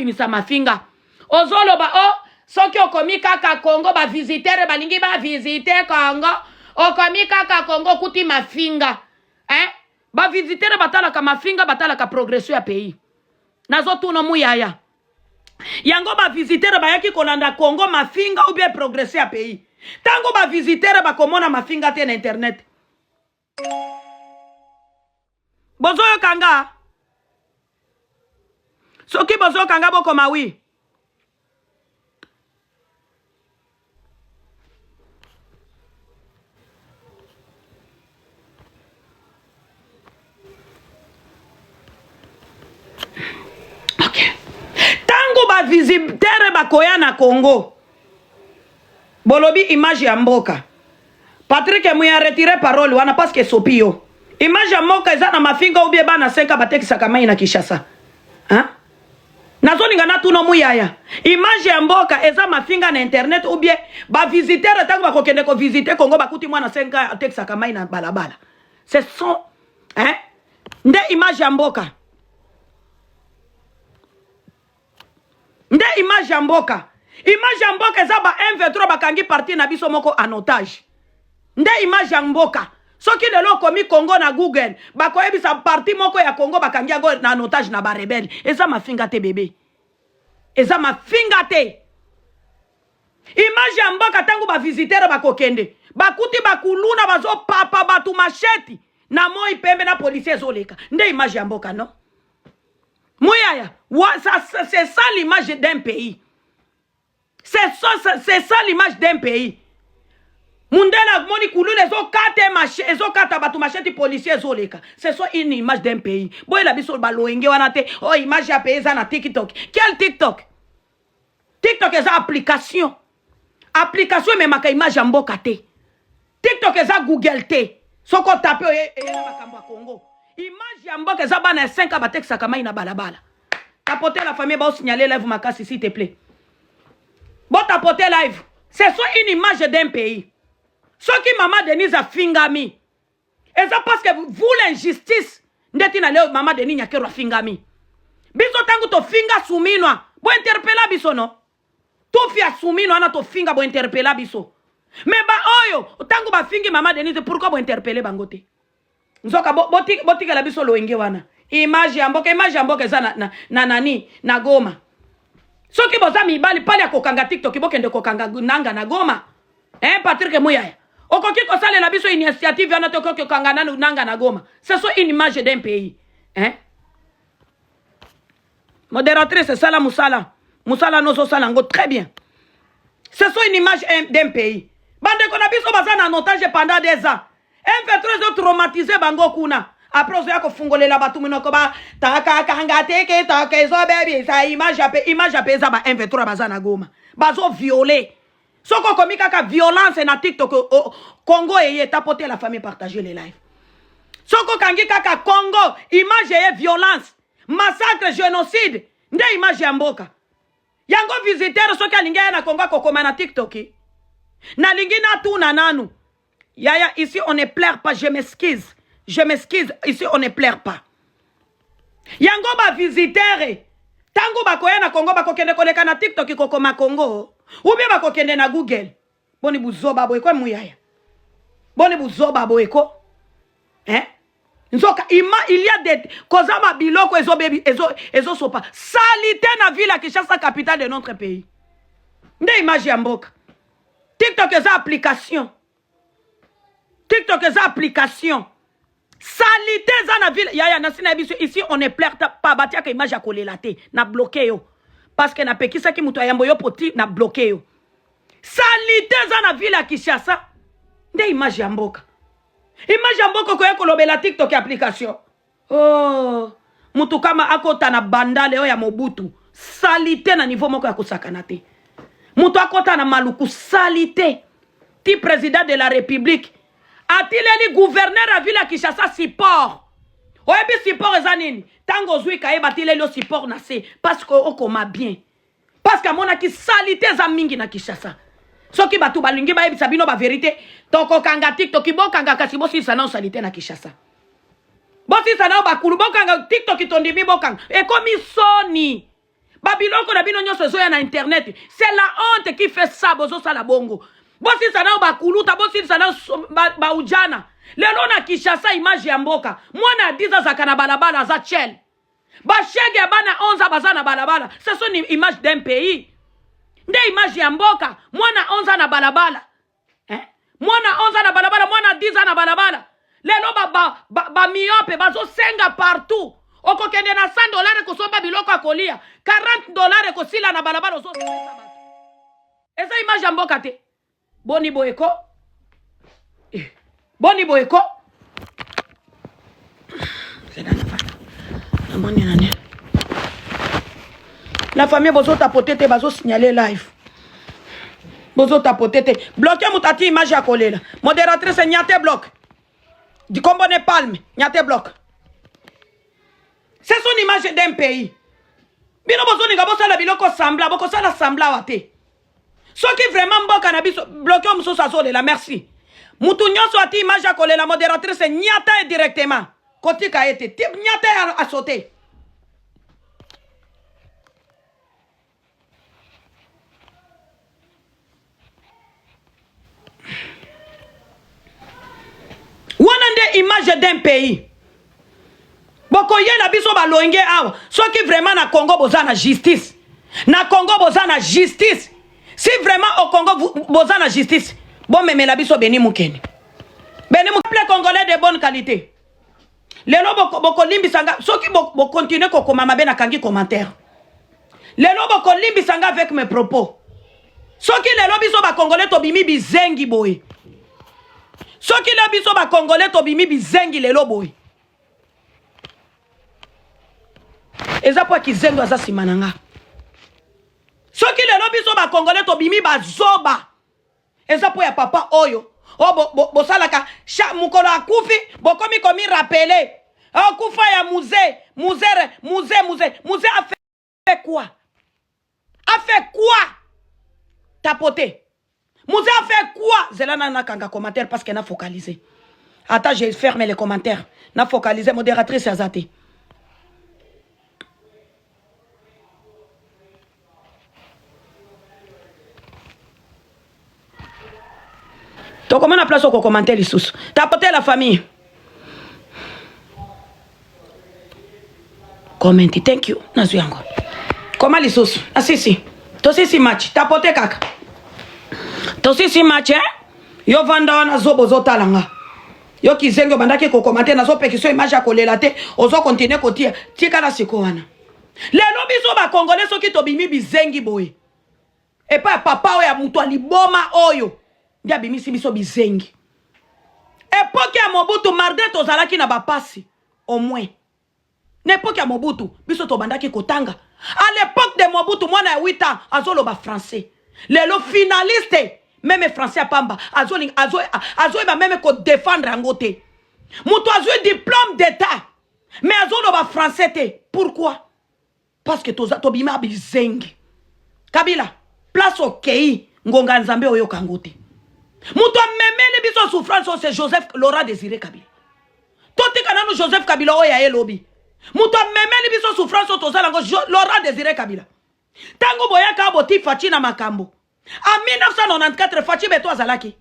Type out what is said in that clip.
babimisa mafinga. Ozoloba o oh, soki okomi kaka Congo ba visiteur balingi ba visiter Congo, okomi kaka Congo okuti mafinga. Hein? Ba visiteur batalaka mafinga, batalaka progression ya pays. Nazotuna muyaya. Yango ba visiteur bayaki kolanda Congo mafinga ou bien progression ya pays. Tango ba visiteur bakomona mafinga te na internet. Bozoyoka nga? Soki bozoyoka nga bokoma oui. Okay. Tango ba visiteur bakoya na Congo bolobi image ya mboka Patrick Muya retire parole wana parce que esopi yo image ya mboka eza na mafinga ou bien bana 5 batekisaka mai na Kinshasa hein? Nazolinga natuna muyaya image ya mboka eza mafinga na internet ou bien ba visiteur ntango bakokende ko visiter Congo bakuti mwana 5 ans atekisaka mai na balabala ce sont hein? Nde image ya mboka nde image ya mboka image ya mboka eza ba M23 bakangi parti na biso moko en otage nde image ya mboka soki lelo okomi Congo na Google bakoyebisa parti moko ya Congo bakangi yango na otage na ba rebelle eza mafinga te bebe eza mafinga te image ya mboka ntango ba visiteur bakokende bakuti bakuluna bazopapa bato machete na moi pembe na policier ezoleka nde image ya mboka non muyaya c'est ça l'image d'un pays C'est ça, c'est ça l'image d'un pays. Mundele amoni kuluna ezokata marché ezokata bato machete policier ezoleka. C'est ça une image d'un pays. Boyela biso baloyenge wana te. Oh image ya pays eza na TikTok. Quel TikTok? TikTok eza application. Application ememaka image ya mboka te. TikTok eza Google te. Soki otape oye eye na makambo ya Congo. Image ya mboka eza bana ya 5 ans batekisaka mai na balabala. Tapoter la famille bao signaler live makasi s'il te plaît. Bo tapoter live. C'est soit une image d'un pays. Soki maman Denise afingami eza parce que vous l'injustice nde tina leo maman Denise Nyakeru afingami. Biso tango tofinga Suminwa bo interpella biso no. Tufi ya Suminwa wana tofinga bo interpella biso. Mais ba oyo tango bafingi maman Denise pourquoi bo interpeller bango te? Nzoka botikela biso loyenge wana. Image ya mboka, image ya mboka eza na, na, na nani na Goma. Soki boza mibali pali ya kokanga TikTok bokende kokanga nanga na Goma. Eh Patrick Muyaya. Okoki kosalela biso initiative wana tokoki kokanga nanu nanga na Goma. C'est so une image d'un pays. Hein? Modératrice sala musala. Musala nozo sala ngo très bien. C'est so une image d'un pays. Bandeko na biso baza na otage pendant des ans. M23 ezo traumatiser bango kuna. Après ozoya kofungolela bato monoko ba takakanga teke taka ezobebisa image ya pe image ya pe eza ba M23 baza na Goma. Bazo violer. Soki okomi kaka violence na TikTok o, Congo eye tapoter la famille partager les lives. Soki okangi kaka Congo image eye violence, massacre, génocide nde image ya mboka. Yango visiteur soki alingi aya na Congo akokoma na TikTok. Nalingi natuna nanu. Yaya, ici on ne pleure pas, je m'excuse. Je m'excuse, ici on ne pleure pas. Yango ba visiteur tango bakoya na Congo bakokende koleka na TikTok kokoma Congo ou bien bakokende na Google. Boni buzoba boye ko muyaya. Boni buzoba boye ko. Hein? Nzoka ima il y a des kozama biloko ezo bebi ezo ezo sopa salite na ville ya Kinshasa capitale de notre pays. Nde image ya mboka. TikTok eza application. TikTok eza application. Salite eza na ville yaya nasi na biso ici on ne pleure pas batiaka image ya kolela te na bloqué yo parce que napekisaki moto ya yambo yo poti na bloqué yo. Salite eza na ville ya Kinshasa nde image ya mboka. Image ya mboka okoya kolobela TikTok application. Oh, mutu kama akota na bandale oyo ya Mobutu salite na niveau moko ya kosakana te. Mutu akota na Maluku salite ti president de la Republique atileli gouverneur ya ville ya Kinshasa support. Oyebi support eza nini? Tango ozwi kaye batileli yo support na se parce que okoma bien. Parce que amonaki salite eza mingi na Kinshasa. Soki bato balingi bayebisa bino ba verite, tokokanga TikTok, bokanga kasi bosilisa nao salite na Kinshasa. Bosilisa nao bakulu, bokanga TikTok tondimi bokanga. Ekomi soni. Babiloko na bino nyonso ezoya na internet. C'est la honte qui fait ça, bozosala bongo. Bosilisa nao bakuluta, bosilisa nao baujana. Ba Lelo na Kinshasa image ya mboka. Mwana ya 10 azalaka na balabala aza chel. Bashege ya bana 11 baza na balabala. Ce sont une image d'un pays. Nde image ya mboka. Mwana 11 na balabala. Eh? Mwana 11 na balabala, mwana 10 na balabala. Lelo ba ba ba, ba miope bazosenga partout. Okokende na 100 dollars kosomba biloko ya kolia. 40 dollars ekosila na balabala ozosenga bato. Eza image ya mboka te. Boni boye ko? Eh, boni boye ko? Namoni nani? La famille bozo tapoter te bazo signaler live. Bozo tapoter te. Bloquer moto ati image ya kolela. Modératrice nyate bloc. Dikombo ne palme, nyate bloc. C'est son image d'un pays. Bino bozolinga bosala biloko sembla, bokosala sembla wa te. Soki vraiment mboka na biso bloqué mosusu azolela merci. Mutu nyonso ati image ya kolela modératrice nyata ye directement. Kotika ye te. Tip nyata ye asote. Wana nde image d'un pays. Bokoyela biso balonge awa. Soki vraiment na Congo boza na justice. Na Congo boza na justice. Si vraiment au Congo boza na justice, bomemela biso Beni Mukeni. Beni Mukeni congolais de bonne qualité. Lelo bokolimbisa nga soki bokontinue kokoma mabe nakangi commentaire. Lelo bokolimbisa nga avec mes propos. Soki lelo biso ba congolais tobimi bizengi boye. Soki lelo biso ba congolais tobimi bizengi lelo boye. Eza po kizengi aza sima na nga. Soki lelo biso ba congolais tobimi bazoba. Eza po ya papa oyo. Oh bo, bo, bosalaka cha mukolo akufi bokomi komi rappeler. Oh kufa ya muze, muze, muze, muze, muze a fait quoi? A fait quoi? Tapoter. Muze a fait quoi? Zela na nakanga commentaire parce que na focaliser. Attends, je ferme les commentaires. Na focaliser modératrice azate. Tokomona place oko commenter lisusu. Tapoter la famille. Comment thank you. Nazwi yango. Koma lisusu. Asisi. Tosisi match. Tapoter kaka. Tosisi match hein? Yo vanda wana zobo ozotala nga. Yo kizengi obandaki kokoma te nazopekisa image ya kolela te ozo continuer kotia tikala siko wana. Lelo biso ba congolais soki tobimi bizengi boye epai ya papa oyo ya moto ya liboma oyo nde abimisi biso bizengi. Epoke ya Mobutu malgre tozalaki na bapasi au moins na epoke ya Mobutu biso tobandaki kotanga. À l'époque de Mobutu mwana ya 8 ans azoloba français. Lelo finaliste meme français ya pamba azoyeba azo, azo meme ko défendre yango te. Moto azwi diplôme d'état mais azoloba français te. Pourquoi? Parce que toza tobima bizengi. Kabila place okei ngonga nzambe oyoka yango te. Moto amemeli biso souffrance oyo c'est Joseph Laurent Désiré Kabila. Totika nanu Joseph Kabila oyo aye lobi. Moto amemeli biso souffrance oyo tozala yango Laurent Désiré Kabila. Tango boyaka boti Fatshi na makambo. En 1994 Fatshi Beto azalaki.